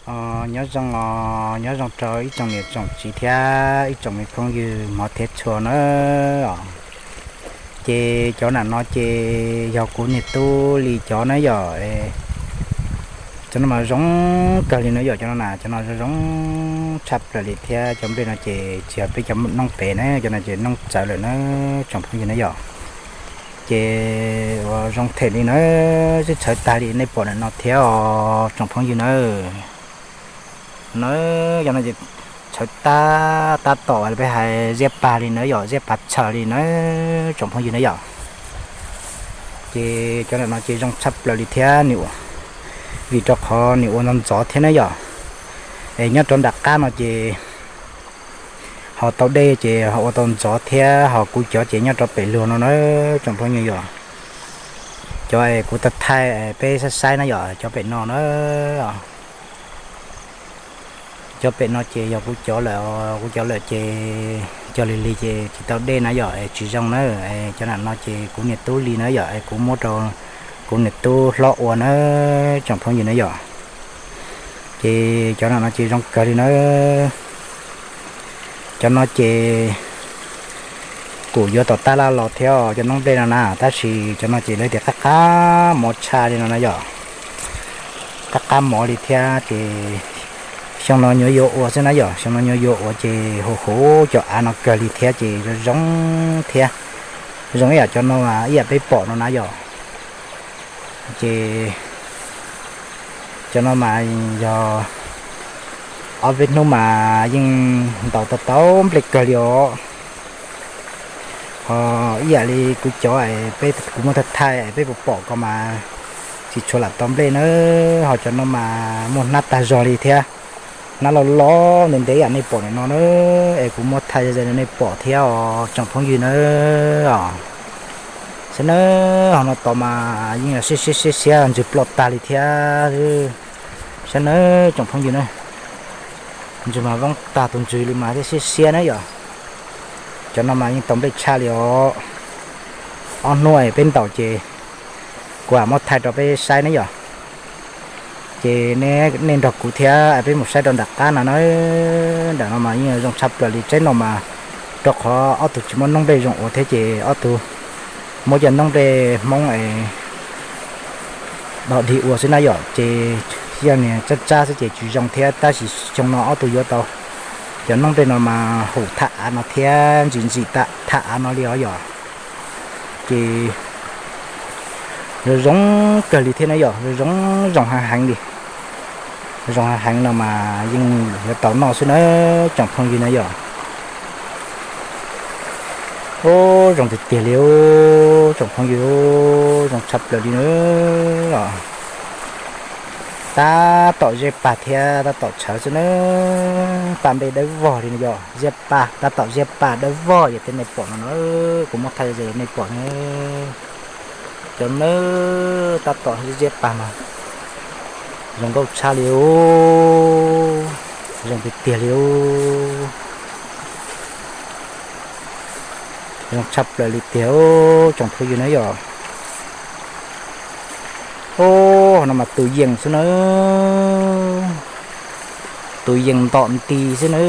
Nyob zoo os, nyob zoo rau ib tsoom niam tsoom txiv thiab ib tsoom me phooj ywg hmov thiab tshua na. Ces cov nam no ces yog kuv niag tub Lis cov na yom. Cov no mas zoo kawg li na yom, cov no na, cov no zoo zoo tshaj plaws li thiab. Cov nplej no ces tsis yog peb cov noob pem na, cov no ces noob txawv lawm na, tsoom phooj ywg na yom. Ces uas zoo them li na, twb txhawv tag li nej pom ntawm no thiab os tsoom phooj ywg na. Na, cov no ces txhawv tab, tab tom peb hais ziab pag li na yom, ziab pag txhawv li na, tsoom phooj ywg na yom. Ces cov ntawm no ces zoo tshaj plaws li thiab, vim rau qhov nws ua ntxov ntxov thiab na yom. Es nyob rau nram qab no ces ho tau dej ces ho ua tau ntxov thiab, ho kuv cov ces nyob rau pem luag no na, tsoom phooj ywg yom. Cov es kuv tau thaij peb saib saib na yom, cov pem no na. Cov pem no ces yog kuv cov lawm, kuv cov lawm ces cog lig lig ces tsis tau dej na yom, es tsis zoo na. Cov nam no ces kuv niag tub Lis na yom, es kuv muab rau kuv niag tub hlob ua na, tsoom phooj ywg na yom. Ces cov nam no ces zoo kawg li na. Cov no ces kuj yuav tom tab laj los thiab cov noob nplej no na, tab sis cov no ces lawv tias qab qab mov tshaj li no na yom. Qab qab mov li thiab ces xyoo no nyuam yuav ua xwb na yom, xyoo no nyuam yuav ua ces huv huv cov av no kawg li thiab ces zoo zoo thiab. Zoo ib yam cov no mas ib yam peb pom no na yom. Ces cov no mas yog ob peb hnub mas yeej ntaus tau tau nplej kawg li os. Ho ib yam li kuv cov peb, kuv muab thaij thaij peb puas pom ko mas tsis tshua lam tau nplej na. Ho cov no mas muaj hnab tag zog li thiab, hnab loj loj ntev ntev yam nej pom ntawm no na. Es kuv muab thaij ze nej pom thiab os tsoom phooj ywg na. Saib na, ho no tod mas yeej siab siab siab siab ntsws ploj tag li thiab. Saib na, tsoom phooj ywg na, ntsws mas voob tag tus ntsws li mas thiab siab siab na yom. Cov no mas yeej tau nplej tshaj li os. Ob hnub peb ntaus ces kuv mam muab thaij rau peb saib na yom. Ces nej nrog kuv thiab peb mus saib rau nram qab no na. Nram no mas yeej zoo tshaj plaws li tseeb no mas, rau qhov ob tug tsis muaj noob nplej zoo ua thiab ces ob tug muab cov noob nplej Hmoob es dog dig ua xwb na yom, ces yog niag tsab tsab xwb ces tsis zoo thiab, tab sis xyoo no ob tug yuav tau cov noob nplej no mas hum thaj av no thiab ntsim ntsim thaj av no li os yom. Ces zoo zoo kawg li thiab na yom, zoo zoo zoo heev heev li. Zoo heev heev no mas yeej yuav tau noj xwb na, tsoom phooj ywg na yom. Ub, zoo tiag tiag li, tsoom phooj ywg, zoo tshaj plaws li na. Tab tom ziab pag thiab tab tom tshawv xwb na. Paj nplej dawb vog li no yom, ziab pag, tab tom ziab pag dawb vog yog tej nej pom no na. Kuv muab thaij ze nej pom na. Cov nawb, tab tom ziab pag mas zoo nkauj tshaj li os. Zoo tiag tiag li os. Zoo tshaj plaws li tiag, tsoom phooj ywg na yom. Ub, no mas tus yees xwb na. Tus yees ntom nti xwb na.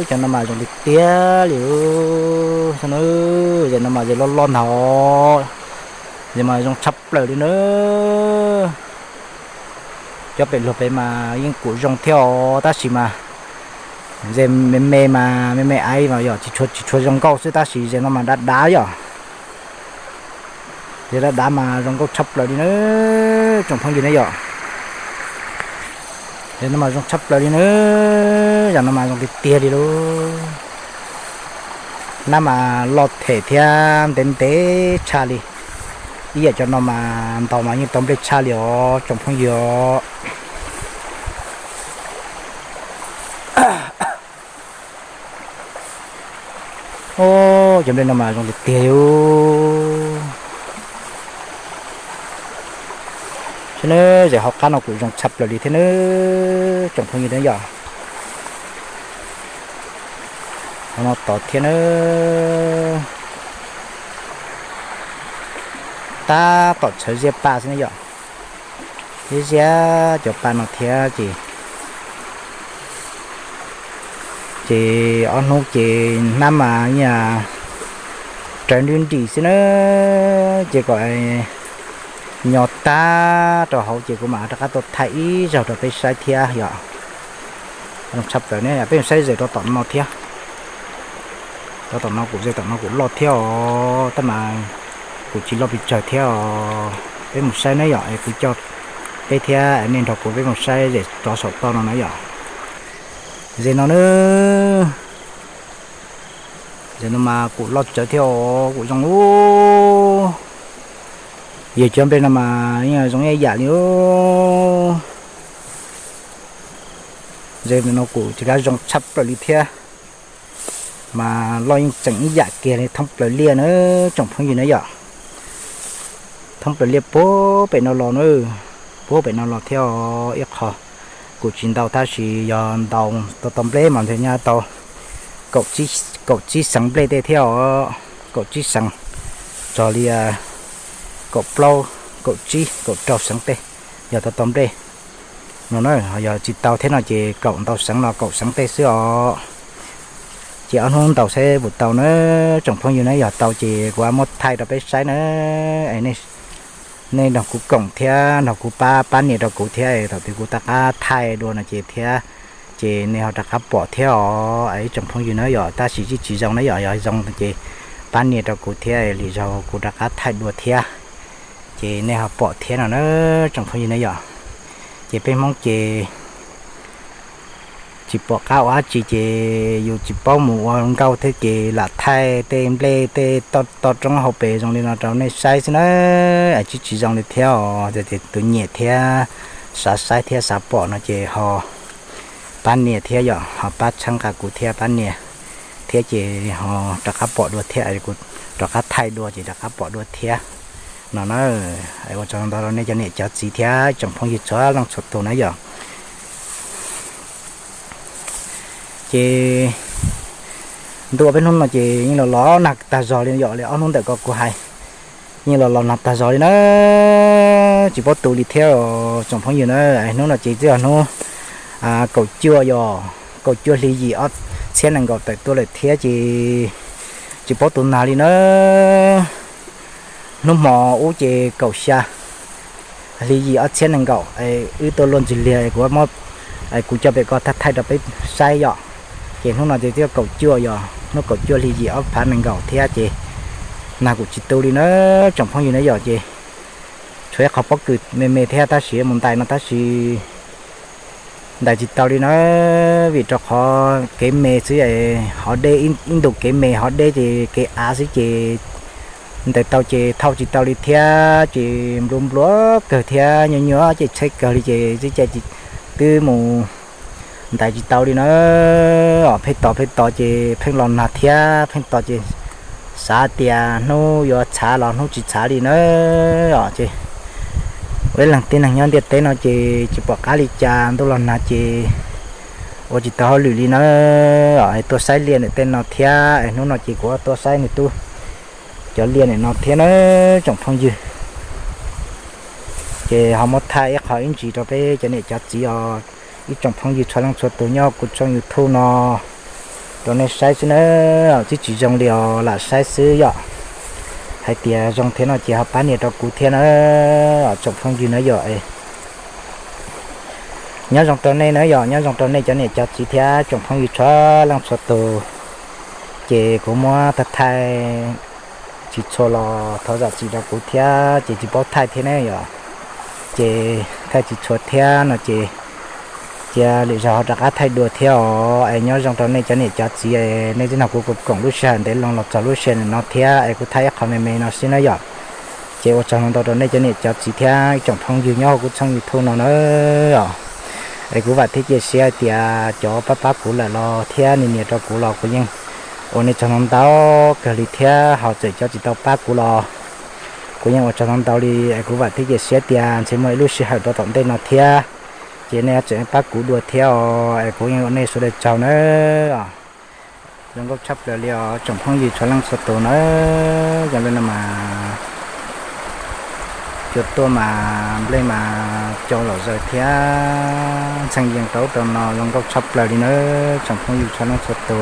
Cov no mas zoo tiag tiag li os. Xwb na, zem no mas zem loj loj ntag. Zem mas zoo tshaj plaws li na. Cov pem luag pem mas yeej kuj zoo thiab os, tab sis mas zem me me mas me me aiv mas yog tsis tshua, tsis tshua zoo nkauj xwb, tab sis zem no mas dav dav yom. Zem dav dav mas zoo nkauj tshaj plaws li na, tsoom phooj ywg na yom. Zem no mas zoo tshaj plaws li na, zem no mas zoo tiag tiag li lauj. Nab mas loj them thiab ntev ntev tshaj li. Ib yam cov no mas ntaus mas yeej tau nplej tshaj li os tsoom phooj ywg os. Ub, cov nplej no mas zoo tiag tiag li. Saib nawb, zem hauv qab no kuj zoo tshaj plaws li thiab nawb tsoom phooj ywg na yom. Hauv no tod thiab nawb. Tab tom tshawv ziab paj xwb na yom. Ziab ziab cov paj no thiab ces Ces ob hnub ces hnab mas ib yam raws nrim nrim xwb na, ces kom nyo tag rau hauv ces kuv mam rov qab tuaj thaij ib zaug rau peb saib thiab yom. Zoo tshaj plaws ne, peb mus saib zes rau tom no thiab. Rau tom no kuv zes tom no kuv loj thiab os, tab mas kuv tsis loj pes tsawg thiab os. Peb mus saib na yom, es kuv coj peb thiab nej nrog kuv peb mus saib zes rov saum toj no na yom. Zes no na, zes no mas kuv loj tsawv thiab os, kuv zoo ub. Yog cov nplej no mas yeej zoo ib yam li ub. Zes no kuv tsis kav zoo tshaj plaws li thiab, mas loj yeej tseem ib yam kiag li thoob plaws liaj na, tsoom phooj ywg na yom. Thoob plaws liaj puag pem no los na, puag pem no los thiab os. Ib qho kuv tsis ntaus tab sis yog ntaus tau tau nplej mas ntshe nyaj tau kaum tsib xeev nplej tej thiab os, kaum tsib xeev, txog li kaum plaub, kaum tsib, kaum rau xeev tej, yog tau tau nplej no na. Yog tsis tau thiab no ces kaum ntau xeev los kaum xeev tej xwb os. Ces ob hnub ntaus saib puas tau na, tsoom phooj ywg na, yog tau ces kuv muab thaij rau peb saib na. Es nej nrog kuv koom thiab nrog kuv pab pab nias rau kuv thiab, thaum twg kuv rov qab thaij dua no ces thiab, ces nej ho rov qab pom thiab os. Es ib tsoom phooj ywg na yom, tab sis tsis tsis zoo na yom, yog zoo ces pab nias rau kuv thiab, lwm zaug kuv rov qab thaij dua thiab, ces nej ho pom thiab no na, tsoom phooj ywg na yom. Ces peb Hmoob ces tsis pom qab ua dab tsi ces yus tsis paub mus ua nkauj thiab ces lam thaij tej nplej tej toj roob hauv pes zoo li no rau nej saib xwb na. Es tsis tsis zoo li thiab os, tus nyiam thiab xav saib thiab xav pom no ces ho pab nias thiab yom, ho pab txhawb nqa kuv thiab pab nias thiab ces ho rov qab pom dua thiab, kuv rov qab thaij dua ces rov qab pom dua thiab no na. Ua tsaug ntau rau nej cov niam cov txiv thiab tsoom phooj ywg txhua leej txhua tus na yom. Ces ntuj ua peb hnub no ces yeej los los nag tag zog li yom, li ob hnub ntawm ko kuv hais, yeej los los nag tag zog li na, tsis paub tu li thiab tsoom phooj ywg na. Hnub no ces twb yog hnub kaum cuaj yom, kaum cuaj hli yim ob txhiab nees nkaum tawm tuaj lawm thiab ces tsis paub tu nag li na. Hnub hmo ub ces kaum xya hli yim ob txhiab nees nkaum, wb tuaj luaj ntxwg liag kuv muab, kuv coj pem ko thaij thaij rau peb saib yom. Ces hnub no ces twb yog kaum cuaj yom, hnub kaum cuaj hli yim ob phav nees nkaum thiab ces nag kuj tsis tu li na, tsoom phooj ywg na yom. Ces tshuav ib qho pob kws me me thiab tab sis mus ntais no tab sis ntais tsis tau li na, vim rau qhov kev me xwb, hov deb, ib ntus kev me hov deb ces kev av xwb ces ntais tau ces thauj tsis tau li thiab ces nplua nplua kawg thiab nyuaj nyuaj ces tsheb kawg li ces twb mus ntais tsis tau li na. Pheej tos pheej tos ces pheej los nag thiab, pheej tos ces xav tias hnub yuav txhav los hnub tsis txhav li na. Ces ua ib leeg tib neeg nyob ntiaj teb no ces tsis pom qab li cas, ntuj los nag ces ua tsis tau hauj lwm li na. Tuaj saib liaj ntawm tej no thiab, hnub no ces kuv tuaj saib nws tub cov liaj ntawm no thiab na, tsoom phooj ywg. Ces ho muab thaij ib qho ib ntsis rau peb cov niam cov txiv os, ib tsoom phooj ywg txhua leej txhua tus nyob kuv tshooj YouTube no rau nej saib xwb na. Twb tsis zoo li os, lam saib xwb yom, hais tias zoo thiab no ces ho pab nias rau kuv thiab na, tsoom phooj ywg na yom. Nyob zoo rau nej na yom, nyob zoo rau nej cov niam cov txiv thiab tsoom phooj ywg txhua leej txhua tus. Ces kuv muab thaij thaij tsis txhua los thov zam txim rau kuv thiab, ces tsis paub thaij thiab ne yom. Ces thaij tsis txhua thiab no ces cia lwm zaug ho rov qab thaij dua thiab os. Es nyob zoo rau nej cov niam cov txiv, nej twb nrog kuv koom lub sij hawm ntev loo los txog lub sij hawm no thiab, es kuv thaij ib qho me me no xwb na yom. Ces ua tsaug ntau rau nej cov niam cov txiv thiab tsoom phooj ywg nyob hauv kuv tshooj YouTube no na. Es kuv vam thiab cia siab hais tias cov pab pab kuv lawm los thiab nias nias rau kuv los kuv yeej ua nej tsaug ntau ntau kawg li thiab, ho txawm cov tsis tau pab kuv los kuv yeej ua tsaug ntau ntau li. Es kuv vam thiab cia siab tias ntshe muaj ib lub sij hawm rau tom ntej no thiab, ces nej tseem pab kuv dua thiab os, es kuv yeej ua nej sawv daws tsaug na. Zoo nkauj tshaj plaws li os tsoom phooj ywg txhua leej txhua tus na. Yog li no mas Cua tuaj mas nplej mas cau lom zem thiab ntxhee yees rau ub rau no zoo nkauj tshaj plaws li nawb tsoom phooj ywg txhua leej txhua tus.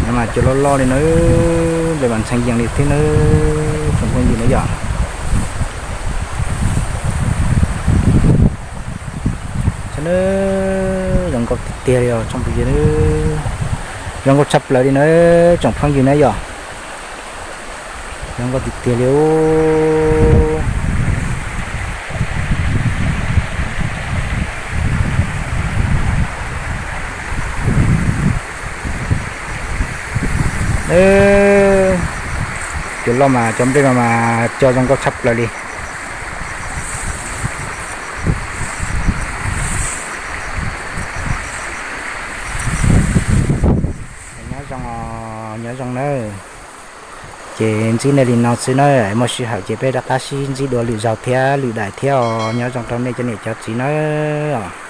Nyob mas cua loj loj li nawb, nplej mas ntxhee yees li thiab nawb tsoom phooj ywg nawb yom. Nawb, zoo nkauj tiag tiag li os tsoom phooj ywg, zoo nkauj tshaj plaws li nawb tsoom phooj ywg nawb yom. Zoo nkauj tiag tiag li os. Cua loj mas cov nplej no mas cua zoo nkauj tshaj plaws li. Nyob zoo, nyob zoo nawb. Ces ntsib nej li no xwb nawb, muaj sij hawm ces peb rov qab sib ntsib dua lwm zaug thiab lwm daim thiab os. Nyob zoo rau nej cov niam cov txiv nawb.